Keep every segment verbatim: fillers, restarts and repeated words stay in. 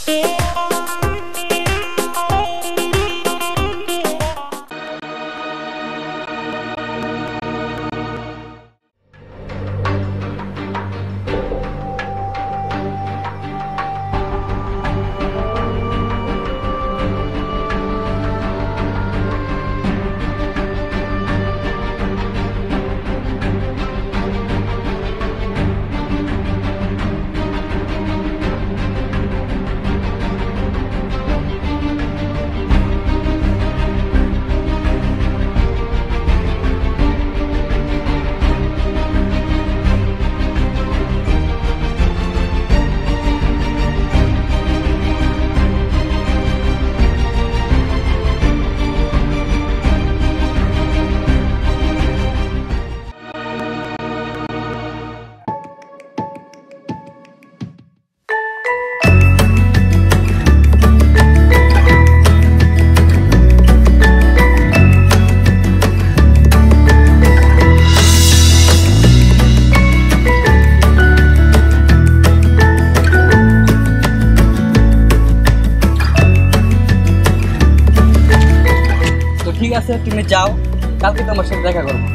তো ঠিক আছে, তুমি যাও, কালকে তোমার সাথে দেখা করবো।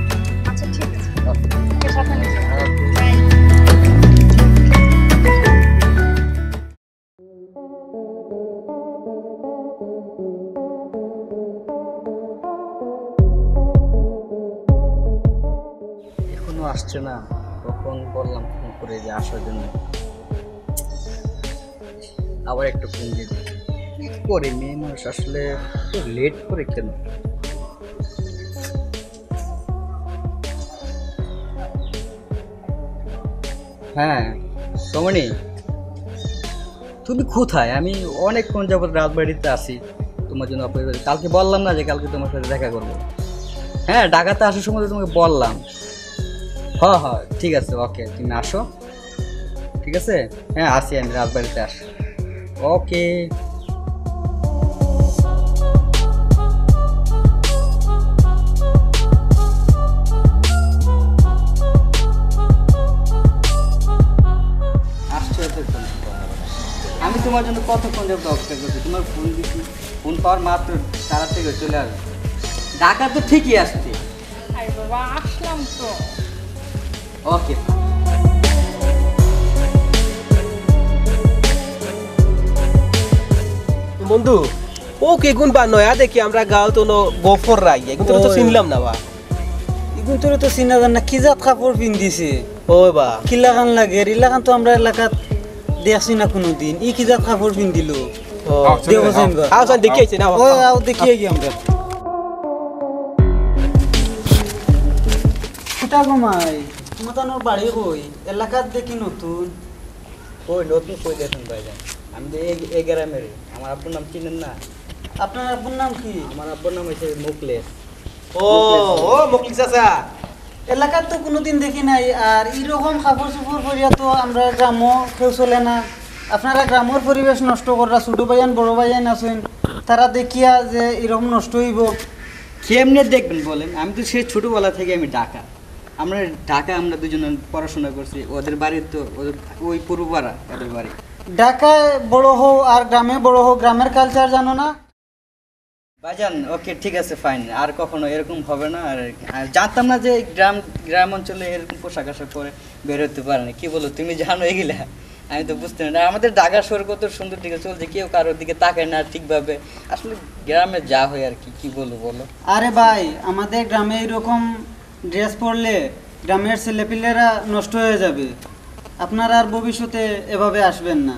আচ্ছা, ঠিক আছে। ওকে, সাবধানে যেও। ওকে। বাই। এখনো আসছে না, কখন বললাম ফোন করে যে আসার জন্য। আবার একটা ফোন দিয়ে দিই। কি করে মেয়ে মানুষ আসলে, এত লেট করে কেন? হ্যাঁ, সোমনি, তুমি কোথায়? আমি অনেকক্ষণ যাবত রাজবাড়িতে আছি, তোমার জন্য অপেক্ষা করি। কালকে বললাম না যে কালকে তোমার সাথে দেখা করবো? হ্যাঁ, ঢাকাতে আসার সময় তো তোমাকে বললাম। হ্যাঁ, হ্যাঁ, ঠিক আছে, ওকে, তুমি আসো। ঠিক আছে? হ্যাঁ, আসি আমি, রাজবাড়িতে আসি। ওকে। আসছো এতক্ষণ। আমি তোমার জন্য কতক্ষণ যাবত অপেক্ষা করছি, তোমার ফোন দিছি, ফোন পাওয়ার মাত্র তাড়াতাড়ি করে চলে আসবে। ঢাকা তো ঠিকই আসছে। আরে বাবা, আসলাম তো। ওকে। বন্ধু, ও কিগুন বা নয়া দেখি আমরা গাঁওত অনো গফর রাই, এগুন তো ওই। চিনলাম না বা। এগুন তোরে তো চিনা যার না, কি জাত কাপড় পিন্দিছে? ওই বা। কিলাখান লাগে, ইলাখান তো আমরা এলাকাত দেখছি না কুনুদিন। ই কি জাত কাপড় পিন্দিলো? ও। আও, চলে দেও যাও। হোসেন গো। আও, চল, দেখি আইছি না, ও, আও। আও, দেখি আই আমরা। কিতা গো মাই, তোমার তানোর বাড়ি কই? এলাকাত দেখি নতুন। কই নতুন কই দেখুন ভাইজান? আমি তো এই, এই গ্রামেরই। আমার আব্বুর নাম চিনেন না? আপনার আব্বুর নাম কি? আমার আব্বুর নাম হইছে মুকলেশ। ও, ও, মুকলেশ চাচা। এলাকাত তো কুনুদিন দেখি নাই, আর ইরকম কাপড় চোপড় পরিয়া তো আমরার গ্রামো কেউ চলে না। আপনারা গ্রামর পরিবেশ নষ্ট কররা, ছোট ভাইয়ান বড় ভাইয়ান আছইন, তারা দেখিয়া যে ইরকম নষ্ট অইবো। কেমনে দেখবেন বলেন? আমি তো সেই ছোটবেলা থেকে আমি ঢাকা, আমরা ঢাকা, আমরা দুজন পড়াশোনা করছি, ওদের বাড়ি তো ওদের ওই পূর্বপাড়া ওদের বাড়ি। ঢাকায় বড় হও আর গ্রামে বড় হও, গ্রামের কালচার জানো না? ভাইজান, ওকে, ঠিক আছে, ফাইন, আর কখনো এরকম হবে না। আর, আর জানতাম না যে গ্রাম, গ্রাম অঞ্চলে এরকম পোশাক আশাক পরে বের হতে পারে না। কি বলো, তুমি জানো এগুলা? আমি তো বুঝতে পারি না। আমাদের ঢাকা শহর কত সুন্দর, ঠিক আছে, চলছে, কেউ কারোর দিকে তাকায় না ঠিকভাবে। আসলে গ্রামে যা হয় আর কি, কি বলবো বলো? আরে ভাই, আমাদের গ্রামে এরকম ড্রেস পরলে গ্রামের ছেলেপিলেরা নষ্ট হয়ে যাবে। আপনারা আর ভবিষ্যতে এভাবে আসবেন না।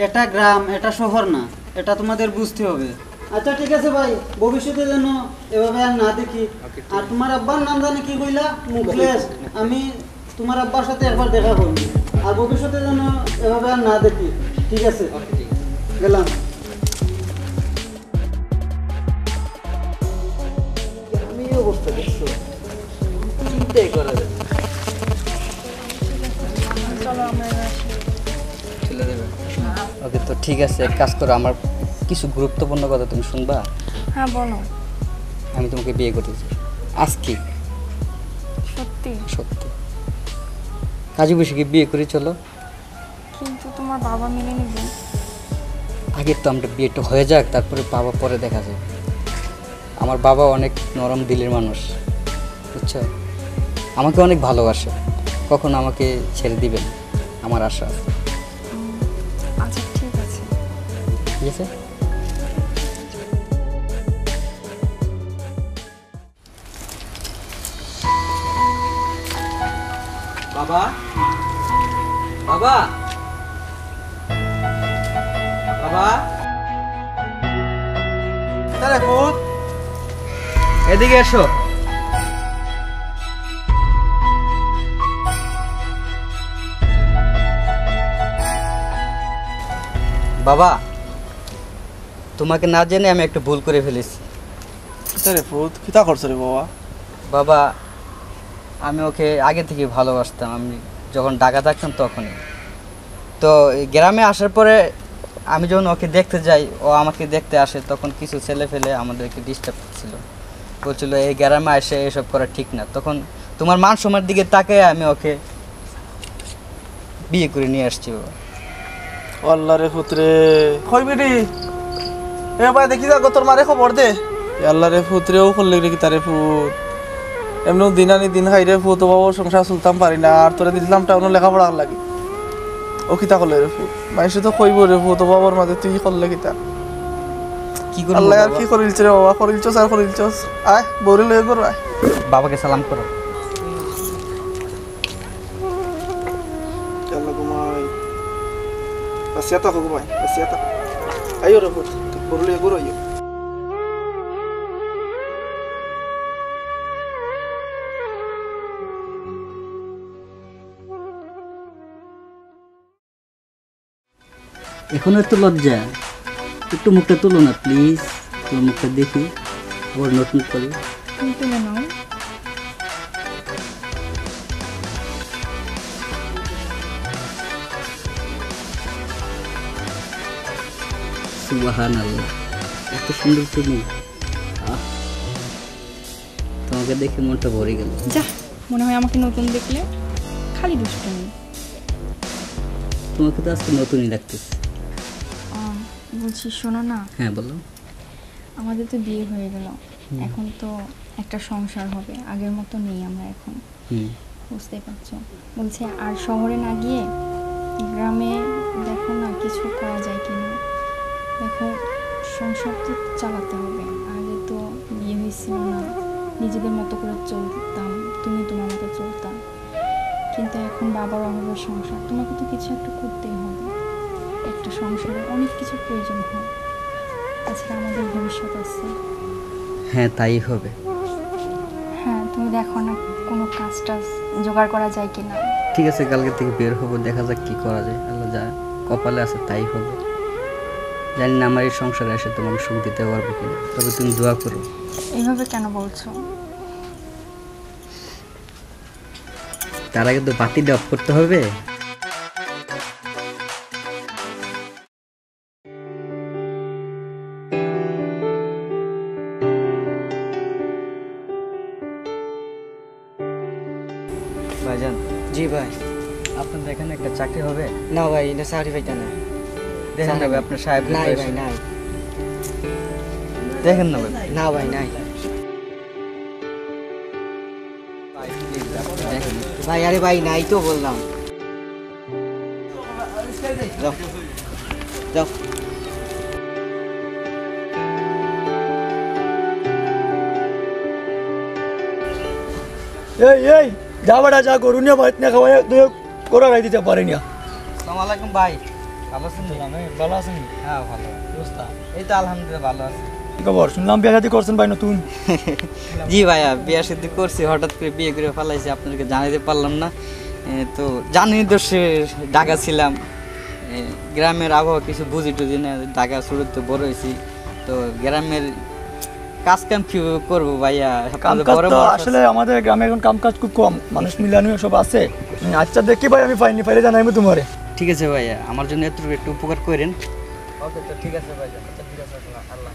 এটা গ্রাম, এটা শহর না, এটা তোমাদের বুঝতে হবে। আচ্ছা, ঠিক আছে ভাই, ভবিষ্যতে যেন এভাবে আর না দেখি। ওকে, ঠিক আর আছে। তোমার আব্বার নাম জানি কি কইলা? মুকলেশ। মুকলেশ। আমি তোমার আব্বার সাথে একবার দেখা করবো, আর ভবিষ্যতে যেন এভাবে আর না দেখি। ঠিক আছে? ওকে, ঠিক আছে। গেলাম। আমি এই অবস্থা দেখছো? চিন্তাই করা যায় না। চলো, আমরা এবার আসি। চলে যাবে? ওকে, তো ঠিক আছে, এক কাজ করো, আমার কিছু গুরুত্বপূর্ণ কথা তুমি শুনবা? হ্যাঁ, বলো। আমি তোমাকে বিয়ে করতে চাই আজকে। সত্যি? সত্যি। কাজী বৈশাখী বিয়ে করি, চলো। কিন্তু তোমার বাবা মেনে নিবে? আগে তো আমরা বিয়েটা হয়ে যাক, তারপরে বাবা পরে দেখা যাবে। আমার বাবা অনেক নরম দিলের মানুষ, বুঝছো? আমাকে অনেক ভালোবাসে, কখনো আমাকে ছেড়ে দিবে না, আমার আশা। আচ্ছা, ঠিক আছে। ঠিক আছে। বাবা, বাবা, বাবা। আরে পুত, এদিকে এসো। বাবা, তোমাকে না জেনে আমি একটা ভুল করে ফেলেছি। কিতা রে পুত, কিতা করছো রে বাবা? বাবা, আমি ওকে আগে থেকে ভালোবাসতাম, আমি যখন ঢাকা থাকতাম তখনই। তো এই গ্রামে আসার পরে আমি যখন ওকে দেখতে যাই, ও আমাকে দেখতে আসে, তখন কিছু ছেলে ফেলে আমাদেরকে ডিস্টার্ব করছিল, বলছিল এই গ্রামে এসে এসব করা ঠিক না। তখন তোমার মান সম্মানের দিকে তাকিয়ে আমি ওকে বিয়ে করে নিয়ে আসছি বাবা। ও আল্লাহ রে পুত রে। কই বেটি? এ ভাই, দেখি যা গো, তোর মারে খবর দে। এ আল্লাহ রে পুত রে, ও করলে রে কিতা রে পুত? এমনেও দিন আনি দিন খাই রে পুত, ও বাবা, সংসার চলতাম পারি না। আর তোরে দিলাম টাউনো লেখাপড়ার লাগি। ও কিতা করলে রে পুত? মানুষে তো কইবো রে পুত, ও বাবার মাঝে তুই করলে কিতা? কি করবো আল্লাহ আর বাবা? কি করিলছে রে বাবা, করিলছস আর করিলছস। আয়, বউরে লয়ে ঘর আয়। বাবাকে সালাম করো। আল্লাহ ঘুমাই। আসিয়া তা ঘুমাই, আসিয়া তা। আইও রে পুত, বউরে লয়ে ঘর আইও। এখন এত লজ্জা, একটু মুখটা তুলো না প্লিজ, তোমার মুখটা দেখি, আবার নতুন করে। তুমি তুলে নাও। সুবহানাল্লাহ, এত সুন্দর তুমি। আহ, তোমাকে দেখে মনটা ভরে গেল। যা, মনে হয় আমাকে নতুন দেখলে। খালি দুষ্টুমি। তোমাকে তো আজকে নতুনই লাগতেছে। আহ, বলছি, শোনো না। হ্যাঁ, বলো। আমাদের তো বিয়ে হয়ে গেল। হুম। এখন তো একটা সংসার হবে, আগের মতো নেই আমরা এখন। হুম। বুঝতেই পারছো। বলছে, আর শহরে না গিয়ে গ্রামে দেখো না, কিছু করা যায় কিনা। দেখো, সংসার তো চালাতে হবে। আগে তো বিয়ে হয়েছিল না, নিজেদের মতো করে চলতাম, তুমি তোমার মতো চলতাম, কিন্তু এখন বাবার অভাবে সংসার, তোমাকে তো কিছু একটা করতেই হবে। একটা সংসারে অনেক কিছু প্রয়োজন হয়, তাছাড়া আমাদের ভবিষ্যৎ আছে। হ্যাঁ, তাই হবে। হ্যাঁ, তুমি দেখো না, কোনো কাজ টাজ জোগাড় করা যায় কি না। ঠিক আছে, কালকে থেকে বের হবো, দেখা যাক কি করা যায়। আল্লাহ যা কপালে আছে তাই হবে। জানি না আমার এই সংসারে এসে তোমাকে সুখ দিতে পারবো কিনা, তবে তুমি দোয়া করো। এইভাবে কেন বলছো? তার আগে তো বাতিটা অফ করতে হবে। ভাইজান, জি ভাই। আপনাদের এখানে একটা চাকরি হবে? না ভাই, এটা চাকরি পাইতা না। দেখেন না ভাই, আপনার সাহেব নাই ভাই, নাই। দেখেন না ভাই। না ভাই, নাই। দেখেন। ভাই, আরে ভাই, নাই তো বললাম। যাও, যাও। এই, এই, যা বেটা, যা, গরু নিয়া বাড়িত নিয়া খাওয়াই, তুই করা রাই দিতে পারে নিয়া। আসসালামু আলাইকুম ভাই, ভালো আছেন? ভালো আছেন? হ্যাঁ, ভালো। এই তো আলহামদুলিল্লাহ ভালো আছি। কি খবর? শুনলাম বিয়া শাদী করছেন ভাই নতুন। জি ভাইয়া, বিয়া শাদী করছি, হঠাৎ করে বিয়ে করে ফেলাইছি, আপনাদেরকে জানাইতে পারলাম না। এ, তো জানেনই তো, সে ঢাকা ছিলাম, এ, গ্রামের আবহাওয়া কিছু বুঝি টুঝি না, ঢাকা শুরুতে বড় হয়েছি, তো গ্রামের কাজ কাম কি করবো ভাইয়া? কাম কাজ তো আসলে আমাদের গ্রামে এখন কাম কাজ খুব কম, মানুষ মিলানো সব আছে। হুম, আচ্ছা, দেখি ভাই, আমি পাইনি, পাইলে জানাইবো তোমারে। ঠিক আছে ভাইয়া, আমার জন্য এত একটু উপকার করেন। ওকে, তো ঠিক আছে ভাই, আচ্ছা, ঠিক আছে, আল্লাহ।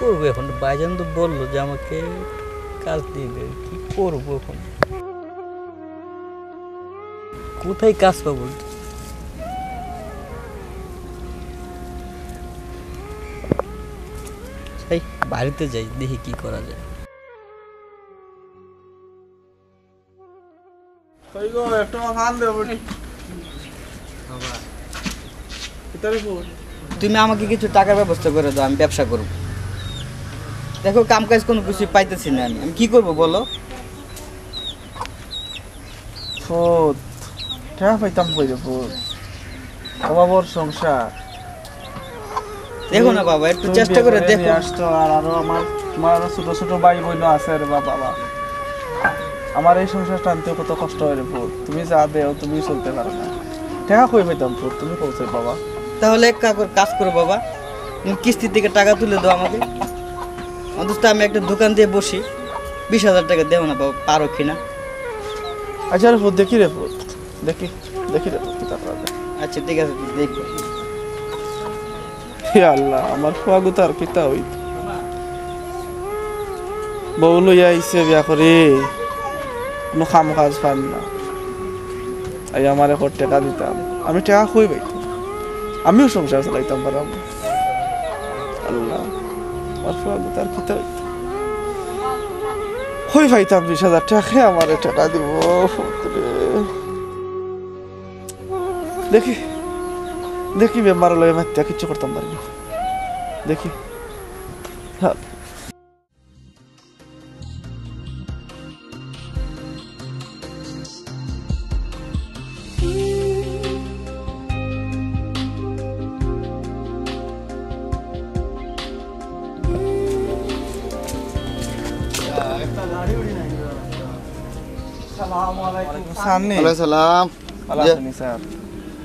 করবো এখন? ভাইজান তো বললো যে আমাকে কাজ দিবে, কি করবো এখন? কোথায় কাজ পাবো? এই বাড়িতে যাই, দেখি কি করা যায়। কই গো, একটা ফান দেও বুঝি। বাবা, কিতারে ফোন? তুমি আমাকে কিছু টাকার ব্যবস্থা করে দাও, আমি ব্যবসা করব। দেখো, কাম কাজ কোনো কিছু পাইতেছি না আমি, আমি কি করব বলো? ফুত, টেকা পাইতাম কই রে ফুত? অভাবর সংসার। দেখো না বাবা, একটু তুমি চেষ্টা করে বিয়া করে দেখো। নিয়ে আসতো, আর আরো আমার, তোমার আরো ছোট ছোট ভাই বোন আছে রে বাবা। আমার এই সংসার টানতে কত কষ্ট হয় রে ফুত। তুমি যা দেও, তুমি চলতে পারো না। টেকা কই পাইতাম ফুত, তুমি কও চাই বাবা। তাহলে এক কা-, কাজ করো বাবা, তুমি কিস্তির থেকে টাকা তুলে দাও আমাকে। অন্তত আমি একটা দোকান দিয়ে বসি, বিশ হাজার টাকা দেও না বাবা, পারো কি না? আচ্ছা রে ফুত, দেখি রে ফুত, দেখি, দেখি রে ফুত, কিতা করা যায়। আচ্ছা, ঠিক আছে, তুই দেখো। হে আল্লাহ, আমার ফুয়াগুতার কিতা অইত? বউ লইয়া আইছে বিয়া করি, কোনো কাম কাজ পার না। আই আমার এখন টেকা দিতাম, আমি টেকা কই পাইতাম? আমিও সংসার চালাইতাম পারাম? আল্লাহ, আমার ফুয়াগুতার কিতা অইত? কই পাইতাম বিশ হাজার টেকা? কে আমারে টেকা দিব? দেখি, দেখি মেম্বার লগে মাতিয়া কিচ্ছু করতাম পারি না। দেখি। হ্যাঁ। সালাম আলাইকুম। সামনে। ওয়ালাইকুম সালাম। ভালা আছইন নি স্যার?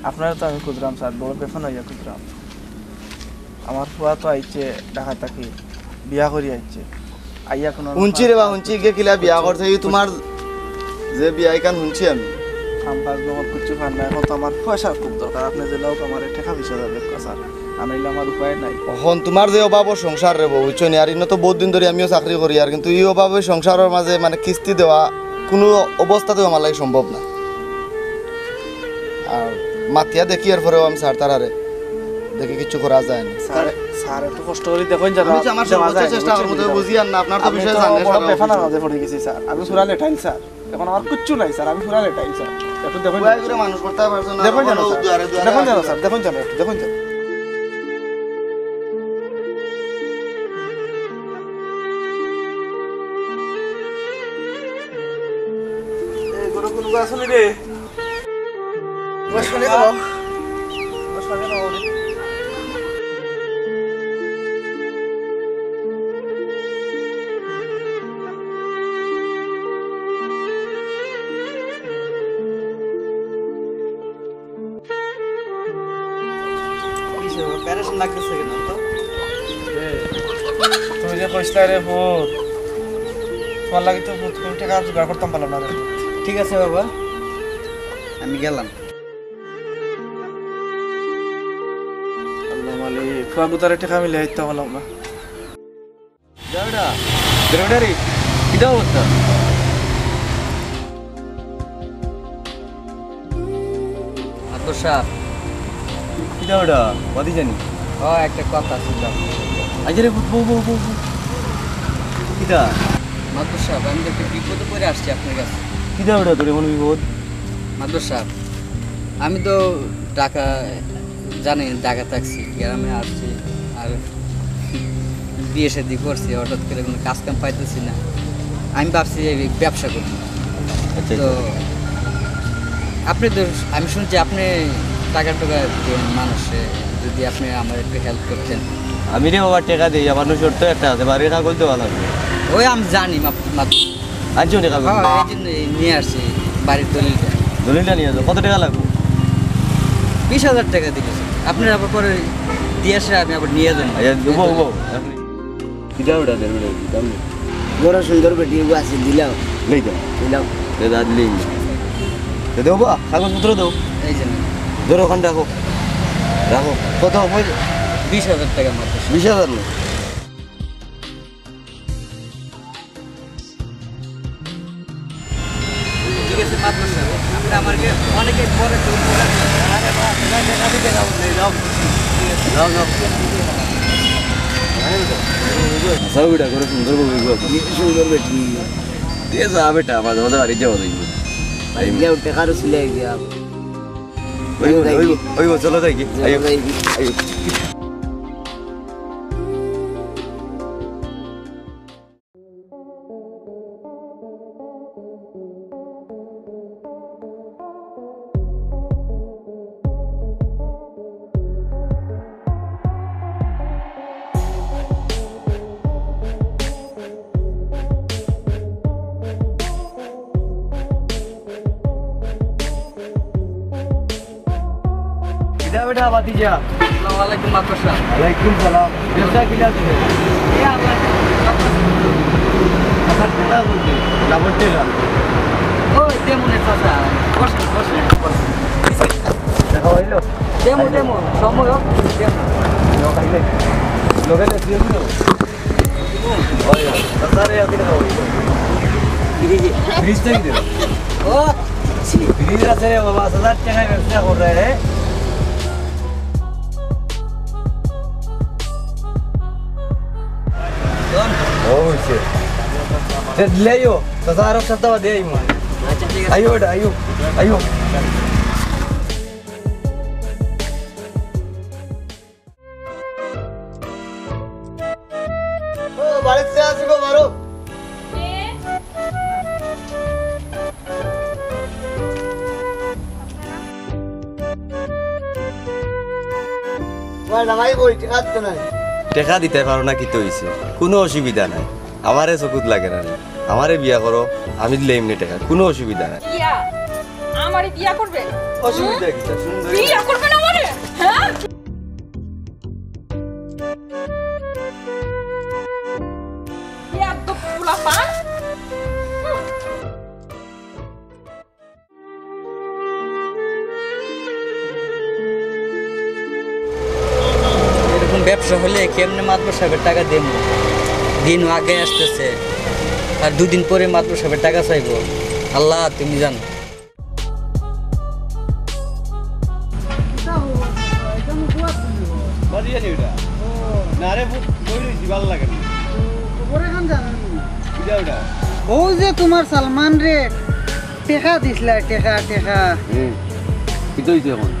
আপনারে তো আমি খুঁজরাম স্যার, বড় বেফানা অইয়া খুঁজরাম। আমার ফুয়া তো আইছে ঢাকা থাকি, বিয়া করি আইছে। আইয়া কোনো হুনছি রে বা, হুনছি, কে কিলা বিয়া করছে, এই তোমার যে বিয়া ইখান হুনছি আমি। কাম কাজ নগদ কিচ্ছু পার না, এখন তো আমার পয়সার খুব দরকার, আপনে যেলা অউক আমারে টেকা বিশ হাজার দেউক্কা স্যার, আনাইলে আমার উপায় নাই। এখন তোমার যে অভাবর সংসার রে বা, বুঝছো নি? আর ইনো তো বউত দিন ধরি আমিও চাকরি করি, আর কিন্তু ই অভাবর সংসারর মাঝে মানে কিস্তি দেওয়া কোনো অবস্থাতেও আমার লাগি সম্ভব না। আর মাতিয়া দেখি, এরপরেও আমি স্যার তারারে দেখি কিচ্ছু করা যায় না। স্যার, স্যার, একটু কষ্ট করি দেখইন যেন আমি তো আমার দেওয়া সর্বোচ্চ যায়, চেষ্টা বুঝছেন করবো, নি? বুঝি আর না, আপনার তো আপনি বিষয়ে তো জানেন বড় সারা বেফানার অফিসে। মাঝে পড়ি গেছি স্যার, আমি পুরা লেটাইল স্যার, এখন আমার কিচ্ছু নাই স্যার, আমি পুরা লেটাইল স্যার, একটু দেখইন। দয়া করে মানুষ করতে পারছো না, দেখইন যেন স্যার, দেখইন যেন স্যার, দেখইন যেন, একটু দেখইন যেন। এই গরু কোন গো আসলে রে? বস, শুনে গেল। বস, শুনে গেল। কিসে বাবা? প্যারেশান লাগতেছে কেন তো? এ, তুমি যে কইছিলা রে ফুত, তোমার লাগি তো ফুত কোনো টেকা জোগাড় করতাম পারলাম না রে ফুত। ঠিক আছে বাবা, আমি গেলাম। আল্লাহ মালিক, ফুয়া গুতারে টেকা মিলে আইতে পারলাম না। দাদা, দাদা রে, কিতা অবস্থা? মাতবর সাব। কিতা ওটা? বাদি জানি। ও, একটা কথা ছিল। আচ্ছা রে, বউ, বউ, বউ, বউ। কিতা? মাতবর সাব, আমি তো একটা বিপদে পড়ে আসছি আপনার কাছে। কিতা ওটা তোর এমন বিপদ? মাতবর সাব, আমি তো ঢাকা, জানেন, ঢাকা থাকছি, গ্রামে আসছি, আর বিয়ে শাদী করছি, হঠাৎ করে কোনো কাজ কাম পাইতেছি না। আমি ভাবছি যে এই ব্যবসা করব। আচ্ছা, তো আচ্ছা। আপনি তো, আমি শুনছি আপনি টাকা টুকা দেন মানুষে, যদি আপনি আমার একটু হেল্প করতেন। আমি রে বাবা টেকা দেই, আমার শর্ত একটা আছে, বাড়ির কাগজ দেওয়া লাগবে। ওই আমি জানি, মাপ-, মাপ-, আনছো নি কাগজ? হ্যাঁ, এই জন্য এই নিয়ে আসছি বাড়ির দলিলটা। দলিলটা নিয়ে আসো, কত টাকা লাগবে? বিশ হাজার টাকা দিলে। আপনি আবার পরে দিয়ে আসে, আমি আবার নিয়ে যাবো। আচ্ছা, দেবো, দেবো। কিতা ওটা দেন, ওটা দিতাম না। বড় সুন্দর বেটি এগো আছে, দিলাও। লই দাও। দিলাও। দে দাও, দিলেই না। দে দেবো বা, কাগজপত্র দাও। এই যে নেন। ধরো, ওখানে রাখো। রাখো। কত হবে? বিশ হাজার টাকা মাত্র। বিশ হাজার না? অনেকে পরে তো বলে, "আরে বাবা, তোরা দেখা দিতে যাবো না, যাও।" যাও, যাও। হাছাউ বেটা, করে সুন্দর বউ আছে। সুন্দর বেটি। এ যা বেটা, মাঝে মাঝে বাড়ি যাওয়া যাইব। বাড়ি যাও, টেকারও চলে আইবে। ওই, ওই, ওই, ওই, চলো যাই কি? চলো আইও। যাই কি? আইও। কিতা বেটা, ভাতিজা? আসসালামু আলাইকুম, মাদ্রাসা। ওয়ালাইকুম সালাম। ব্যবসা কিলা চলে? এই আল্লাহ, আচ্ছা, কিতা চলছে? কাপড় টেকা? ওই, তেমন একটা চা। বসেন, বসেন, বসেন। দেখা হইল? তেমন, তেমন। সময় হোক, তেমন। লোক আইলে? লোকে না, তুই দিল? ওই, তাড়াতাড়ি আপনি দেখা হইল। ফ্রিজ থেকে দিল। ও, ছি। ফ্রিজ আছে রে বাবা, হাজার টাকায় ব্যবসা করে রে। ও, হইছে। তে দিলেইও, তো আর এক সপ্তাহ বাদে আইমু। আচ্ছা, ঠিক আছে। আইও বেটা, আইও, আইও। ও, বাড়িতে আছি গো, বারো। তোমার জামাই কই? টেকা দিতে নাই। টেকা দিতে পারো না, কিতা অইছে? কুনু অসুবিধা নাই, আমারে চকুত লাগে না নি। আমারে বিয়া করো, আমি দিলে এমনে টেকা, কুনু অসুবিধা নাই। কিয়া? আমারে বিয়া করবে? অসুবিধা কিতা? সুন্দরী বিয়া করবে না আমারে? হ্যাঁ? বেয়াদব পোলাপান। এরকম ব্যবসা হলে কেমনে মাতবর সাবর টেকা দেমু? দিন আগে আসতেছে, আর দুদিন পরে মাতবর সাবর টেকা চাইবো। আল্লাহ, তুমি জানো। বাড়ি জানি ওটা। না রে, বই রইছি, ভালো লাগে না। কিতা ওটা? ও যে তোমার সালমান রে, টেকা দিছলা, টেকা, টেকা। হুম। কিতা অইছে এখন?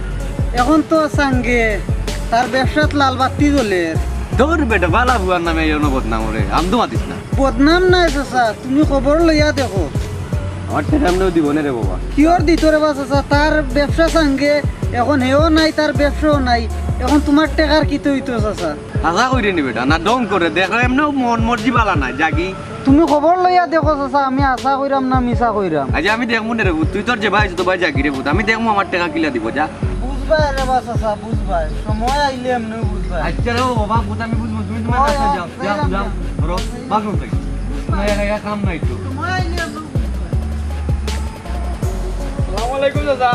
এখন তো চাঙ্গে, তার ব্যবসাত লাল বাত্তি জ্বলের। দৌড় বেটা, বালা বুয়ার নামে এই অনো বদনাম ওরে, আমদু মাতিস না। বদনাম নায় চাচা, তুমি খবর লইয়া দেখো। আমার টেকা এমনেও দিব না রে বাবা। কিওর দিত রে বা চাচা, তার ব্যবসা চাঙ্গে, এখন হেও নাই, তার ব্যবসাও নাই, এখন তোমার টেকার কিতা অইতো চাচা? হাছা কইরে নি বেটা, না ঢং করে, দেখো এমনেও মন মর্জি বালা নাই, জাগি। তুমি খবর লইয়া দেখো চাচা, আমি হাছা কইরাম না মিছা কইরাম। আচ্ছা, আমি দেখমু নে রে পুত, তুই তোর যে ভাই, তো ভাই জাগি রে পুত, আমি দেখমু আমার টেকা কিলা দিব, যা। বুঝবায় রে বা চাচা, বুঝবায়, সময় আইলে এমনেও বুঝবায়। আচ্ছা রে বাবা, পুত আমি বুঝমু, তুমি তোমার ওই, কাছে ওই, যাও, যাও, যাইলাম যাও, না। ধরো, বাসন থেকে। না, একা একা কাম নাই তো। সময় আইলে এমনেও বুঝবায়। আসসালামু আলাইকুম চাচা।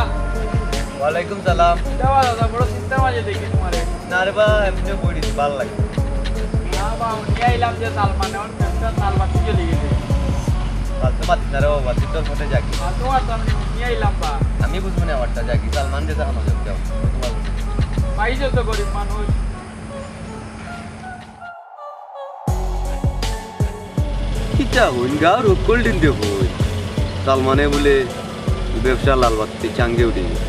ওয়ালাইকুম সালাম। কিতা বা চাচা, বড় চিন্তার মাঝে দেখি তোমারে। না রে বা, এমনে বই রইছি, ভালা লাগে। না বা, হুনিয়া আইলাম যে সালমানে ওর ব্যবসা তাল বাতি জ্বলি গেছে। ফালতু মাতিস না রে বাবা, তুই তোর মতে জাগি। ফালতু মাততাম না, হুনিয়া আইলাম বা। আমি বুঝমু নে আমারটা, জাগি, সালমান যে জানো যাও, যাও, তোমার বুঝমু। পাইছো তো গরিব মানুষ। কিতা কইন, গাঁওর হক্কল দিন দেখো, সালমানে বুলে ব্যবসা লাল বাত্তি চাঙ্গে উঠি গেছে।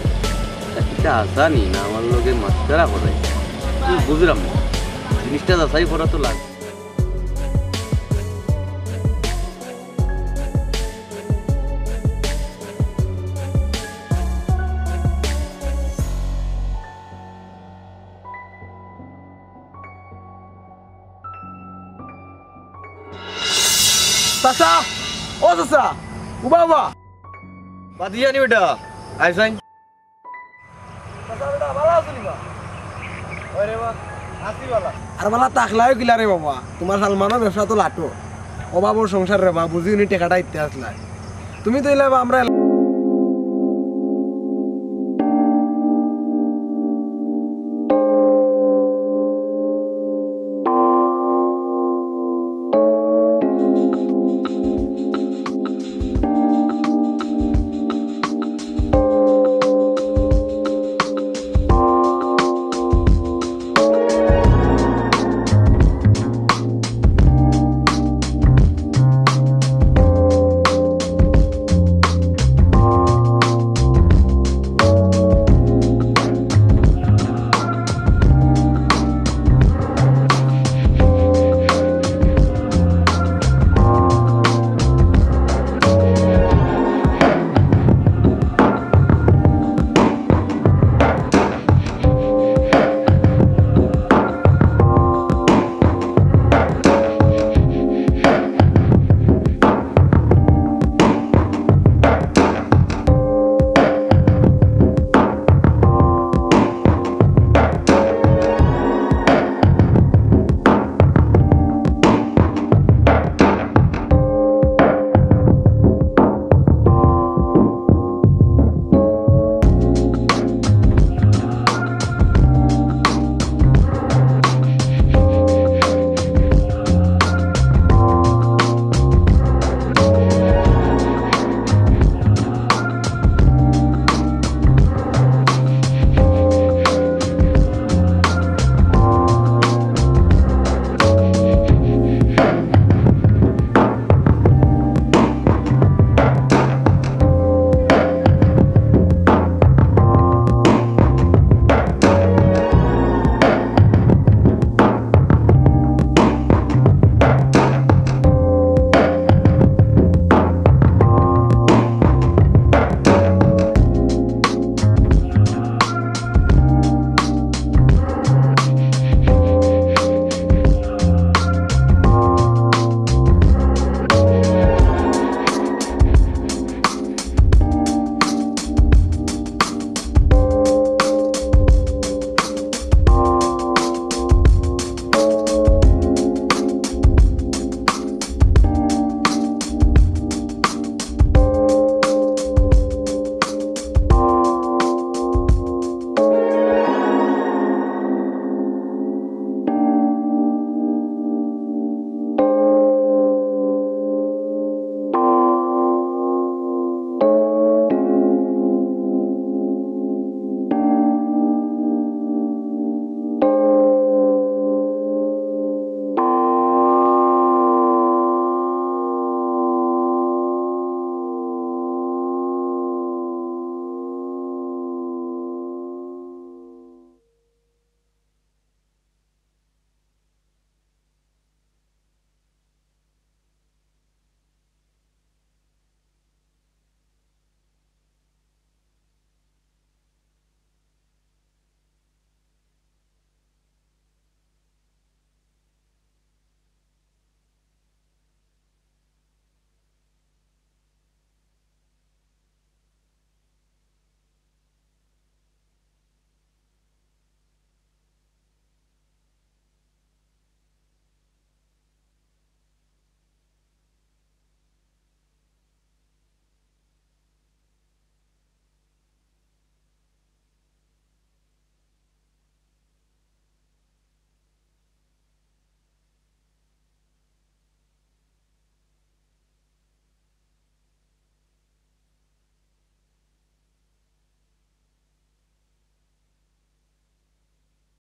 কিতা হাছা নি না আমার লগে মাতকারা করাই? আমি বুঝরাম না। জিনিসটা যাচাই করা তো লাগে। চাচা, ও চাচা, উবা, উবা। বাদি জানি বেটা, আইসাইন। চাচা বেটা, ভালা আছো নি বা? ওরে বা, আছি ভালা। আর ভালা থাকলায়ও কিলা রে বাবা, তোমার সালমানর ব্যবসা তো লাটো। অভাবর সংসার রে বা, বুঝি হুনি টেকাটা ইতে আসলা। তুমি তো ইলা বা আমরা